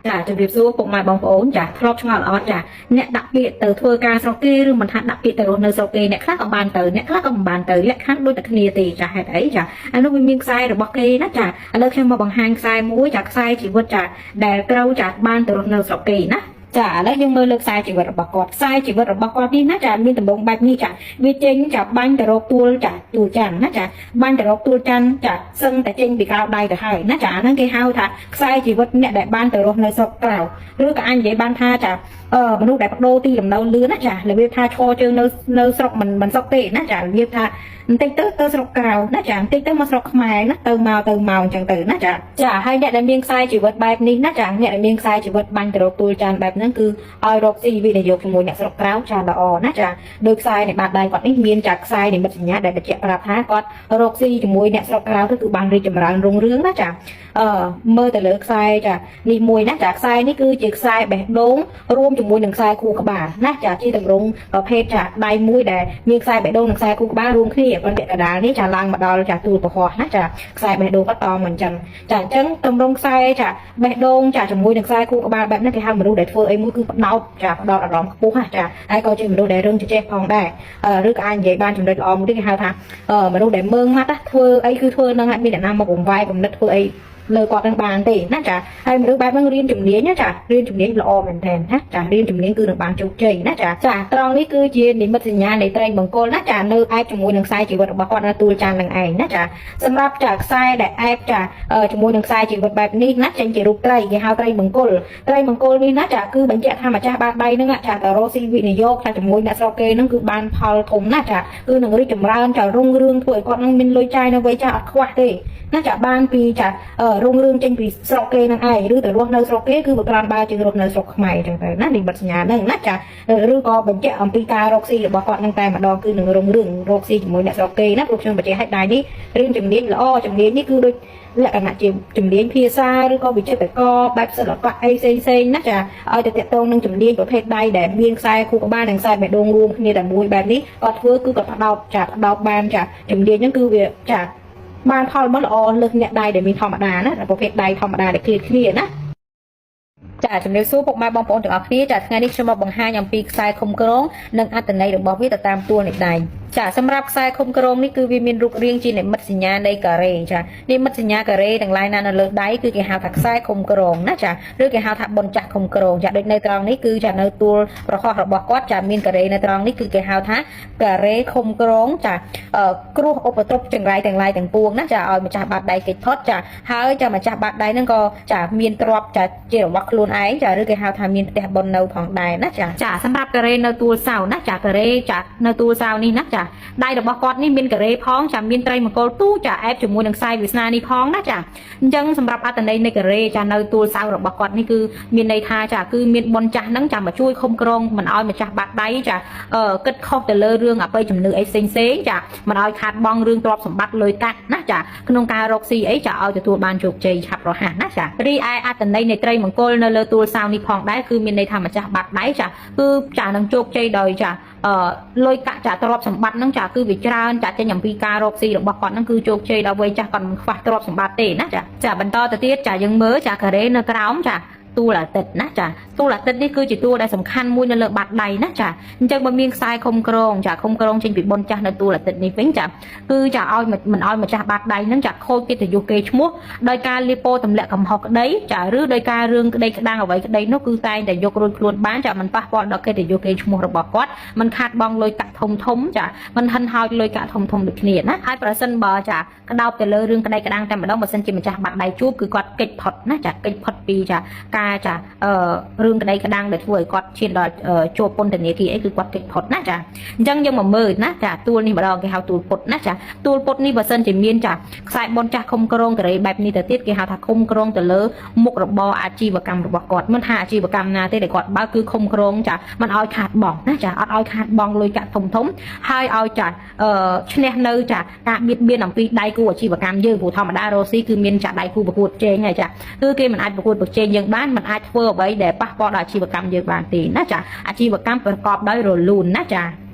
ចាជម្រាបសួរពុកម៉ែបងប្អូនចាធ្លាប់ឆ្ងល់អត់ចាអ្នកដាក់ពាក្យទៅធ្វើការស្រុកគេឬមិនថាដាក់ពាក្យទៅរស់នៅស្រុកគេអ្នកខ្លះក៏បានទៅអ្នកខ្លះក៏មិនបានទៅលក្ខខណ្ឌដូចតែគ្នាទេចាហេតុអីចាអានោះវាមានខ្សែរបស់គេណាចាឥឡូវខ្ញុំមកបង្ហាញខ្សែមួយចាខ្សែជីវិតចាដែលត្រូវចាបានទៅរស់នៅស្រុកគេណាចាឥឡូវយើងមើលលើខ្សែជីវិតរបស់គាត់ខ្សែជីវិតរបស់គាត់នេះណាចាមានតម្រងបែបនេះចាវាចេញចាបាញ់ទៅរកទួលចាទួលច័ន្ទណាចាបាញ់ទៅរកទួលច័ន្ទចាសឹងតែចេញពីក្រៅដៃទៅហើយណាចាអាហ្នឹងគេហៅថាខ្សែជីវិតអ្នកដែលបានទៅរស់នៅស្រុកក្រៅឬក៏អាចនិយាយបានថាចាមនុស្សដែលបដូរទីលំនៅលឿនណាចារបៀបថាឈរជើងនៅស្រុកមិនសុខទេណាចារបៀបថាបន្តិចទៅទៅស្រុកក្រៅណាចាបន្តិចទៅមកស្រុកខ្មែរណាទៅមកទៅមកអញ្ចឹងទៅណាចាចាហើយអ្នកដែលមានខ្សែជីវិតបែបនេះណាចាអ្នកដែលមានខ្សែជីវិតបាញ់ទៅរកទួលចានបែបហ្នឹងគឺឲ្យរកស៊ីវិនិយោគជាមួយអ្នកស្រុកក្រៅចាល្អណាចាដោយខ្សែនៃបាតដៃគាត់នេះមានចាខ្សែនិមិត្តសញ្ញាដែលបញ្ជាក់ប្រាប់ថាគាត់រកស៊ីជាមួយអ្នកស្រុកក្រៅទៅគឺបានរីកចម្រើនរុងរឿងណាចាមើលទៅលើខ្សែចានេះមួយណាចាខ្សែនេះគឺជាខ្សែបេះដូងរួមជាមួយនឹងខ្សែខួរក្បាលណាចាជាទម្រង់ប្រភេទចាដៃមួយដែលមានខ្សែបេះដូងនិងខ្សែខួរក្បាលរួមគ្នាប៉ុន្តែកដាលនេះចាឡើងមកដល់ចាទួលពហោះណាចាខ្សែបេះដូងគាត់តមកអញ្ចឹងចាអញ្ចឹងទម្រង់ខ្សែចាបេះដូងចាជាមួយនឹងខ្សែខួរក្បាលបែបនេះគេហៅមនុស្សដែលធ្វើអីមួយគឺផ្ដោតចាផ្ដោតអារម្មណ៍ខ្ពស់ណាចាហើយក៏ជាមនុស្សដែលរឹងចេះផងដែរឬក៏អាចនិយាយបានចំណុចល្អមួយទៀតគេហៅថាមនុស្សដែលមើងម៉ាត់ធ្វើអីគឺធ្វើនឹងអត់មានអ្នកណាមកបង្វែរគំនិតធ្វើអីលើគាត់នឹងបានទេណាចាហើយមនុស្សបែបហ្នឹងរៀនជំនាញណាចារៀនជំនាញល្អមែនទែនណាចារៀនជំនាញគឺនឹងបានជោគជ័យណាចាចាត្រង់នេះគឺជានិមិត្តសញ្ញានៃត្រីមង្គលណាចានៅអែបជាមួយនឹងខ្សែជីវិតរបស់គាត់នៅទួលចាននឹងឯងណាចាសម្រាប់ចាខ្សែដែលអែបចាជាមួយនឹងខ្សែជីវិតបែបនេះណាចេញជារូបត្រីគេហៅត្រីមង្គលត្រីមង្គលនេះណាចាគឺបញ្ជាក់ថាម្ចាស់បាតដៃហ្នឹងចាតរោស៊ីវិនិយោគចាជាមួយអ្នកស្រុកគេហ្នឹងគឺបានផលធំណាចាគឺនឹងរីកចម្រើនចារុងរឿងធ្វើឲ្យគាត់ហ្នឹងមានលុយចាយនៅវ័យចាស់អត់ខ្វះទេណាចាបានពីចារុងរឿងចេញពីស្រុកគេនឹងឯងឬទៅរស់នៅស្រុកគេគឺវាក្រាន់បើជាងរស់នៅស្រុកខ្មែរចឹងទៅណានិមិត្តសញ្ញាហ្នឹងណាចាឬក៏បញ្ជាក់អំពីការរកស៊ីរបស់គាត់នឹងតែម្ដងគឺនឹងរុងរឿងរកស៊ីជាមួយអ្នកស្រុកគេណាព្រោះខ្ញុំបញ្ជាក់ឲ្យដៃនេះរឿងជំនាញល្អជំនាញនេះគឺដូចលក្ខណៈជាជំនាញភាសាឬក៏វិចិត្រករបែបសិល្បៈអីផ្សេងផ្សេងណាចាឲ្យតែតកតងនឹងជំនាញប្រភេទដៃដែលមានខ្សែខួរក្បាលនិងខ្សែបេះដូងរួមគ្នាតែមួយបែបនេះគាត់ធ្វើគឺគាត់ផ្ដោតចាផ្ដោតបានចាជំនាញហ្នឹងគឺវាចាបានផលមកល្អលើសអ្នកដៃដែលមានធម្មតាណាប្រភេទដៃធម្មតាដែលឃ្លាតគ្នាណា ចាជំរាបសួរពុកម៉ែបងប្អូនទាំងអស់គ្នាចាថ្ងៃនេះខ្ញុំមកបង្ហាញអំពីខ្សែឃុំក្រងនិងអត្ថន័យរបស់វាទៅតាមទួលនៃដៃចាសម្រាប់ខ្សែឃុំក្រងនេះគឺវាមានរូបរាងជានិមិត្តសញ្ញានៃការ៉េចានិមិត្តសញ្ញាការ៉េទាំងឡាយណានៅលើដៃគឺគេហៅថាខ្សែឃុំក្រងណាចាឬគេហៅថាបុណ្យចាស់ឃុំក្រងចាដូចនៅត្រង់នេះគឺចានៅទួលប្រហោះរបស់គាត់ចាមានការ៉េនៅត្រង់នេះគឺគេហៅថាការ៉េឃុំក្រងចាគ្រោះឧបទ្រពចង្រៃទាំងឡាយទាំងពួងណាចាឲ្យម្ចាស់បាតដៃគេចផុតចាហើយចាម្ចាស់បាតដៃហ្នឹងក៏ចាមានទ្រព្យចាជារបស់ខ្លួនឯងចាឬគេហៅថាមានផ្ទះបុណ្យនៅផងដែរណាចាចាសម្រាប់ការ៉េនៅទួលសៅណាចាការ៉េចានៅទួលសៅនេះណាចាដៃរបស់គាត់នេះមានការ៉េផងចាមានត្រីមង្គលទូចាអែបជាមួយនឹងខ្សែវាសនានេះផងណាចាអញ្ចឹងសម្រាប់អត្តន័យនៃការ៉េចានៅទួលសៅរបស់គាត់នេះគឺមានន័យថាចាគឺមានបុណ្យចាស់ហ្នឹងចាមកជួយឃុំក្រងមិនឲ្យម្ចាស់បាត់ដៃចាគិតខុសទៅលើរឿងអបិយជំនឿអីផ្សេងផ្សេងចាមិនឲ្យខាតបង់រឿងទ្រព្យសម្បត្តិលុយកាក់ណាចាក្នុងការរកស៊ីអីចាឲ្យទទួលបានជោគជ័យឆាប់រហ័សណាចារីឯអត្តន័យនៃត្រីមង្គលនៅលើទួលសៅនេះផងដែរគឺមានន័យថាម្ចាស់បាត់ដៃចាគឺចានឹងជោគជ័យដោយចាលុយកាក់ចាទ្រព្យសម្បត្តិហ្នឹងចាគឺវាច្រើនចាចេញអំពីការរកស៊ីរបស់គាត់ហ្នឹងគឺជោគជ័យដល់វ័យចាស់គាត់មិនខ្វះទ្រព្យសម្បត្តិទេណាចាចាបន្តទៅទៀតចាយើងមើលចាការ៉េនៅក្រោមចាទួលអាទិត្យណាចាទួលអាទិត្យនេះគឺជាទួលដែលសំខាន់មួយនៅលើបាតដៃណាចាអញ្ចឹងបើមានខ្សែឃុំក្រងចាឃុំក្រងចេញពីបុណ្យចាស់នៅទួលអាទិត្យនេះវិញចាគឺចាឲ្យមិនឲ្យម្ចាស់បាតដៃហ្នឹងចាខូចកិត្តិយសគេឈ្មោះដោយការលាបពណ៌ទម្លាក់កំហុសក្តីចាឬដោយការរឿងក្តីក្តាំងអ្វីក្តីនោះគឺតែងតែយករួចខ្លួនបានចាមិនប៉ះពាល់ដល់កិត្តិយសគេឈ្មោះរបស់គាត់មិនខាតបង់លុយកាក់ធំធំចាមិនហិនហោចលុយកាក់ធំធំដូចគ្នាណាហើយប្រសិនបើចាក្តោបទៅលើរឿងក្តីក្តាំងតែម្ដងបើសិនជាម្ចាស់បាត់ដៃជួបគឺគាត់គេចផុតណាចាគេចផុតពីចាការចារឿងក្តីក្តាំងដែលធ្វើឲ្យគាត់ឈានដល់ជួបពន្ធនាគារអីគឺគាត់គេចផុតណាចាអញ្ចឹងយើងមកមើលណាចាទួលនេះម្ដងគេហៅទួលពុតណាចាទួលពុតនេះបើសិនជាមានចាខ្សែបុនចាស់ឃុំក្រងការ៉េបែបនេះទៅទៀតគេហៅថាឃុំក្រងទៅលើមុខរបរអាជីវកម្មរបស់គាត់មិនថាអាជីវកម្មណាទេដែលគាត់បើកគឺឃុំក្រងចាមិនឲ្យខាតបង់ណាចាអត់ឲ្យខាតបង់លុយកាក់ធំធំហើយឲ្យចាឈ្នះនៅចាការបៀតបៀនអំពីដៃគូអាជីវកម្មយើងព្រោះធម្មតារ៉ូស៊ីគឺមានចាដៃគូប្រកួតប្រជែងហើយចាគឺគេមិនអាចប្រកួតប្រជែងយើងបានមិនអាចធ្វើអ្វីដែលប៉ះពាល់ដល់អាជីវកម្មយើងបានទេណាចាអាជីវកម្មប្រកបដោយរលូនណាចា។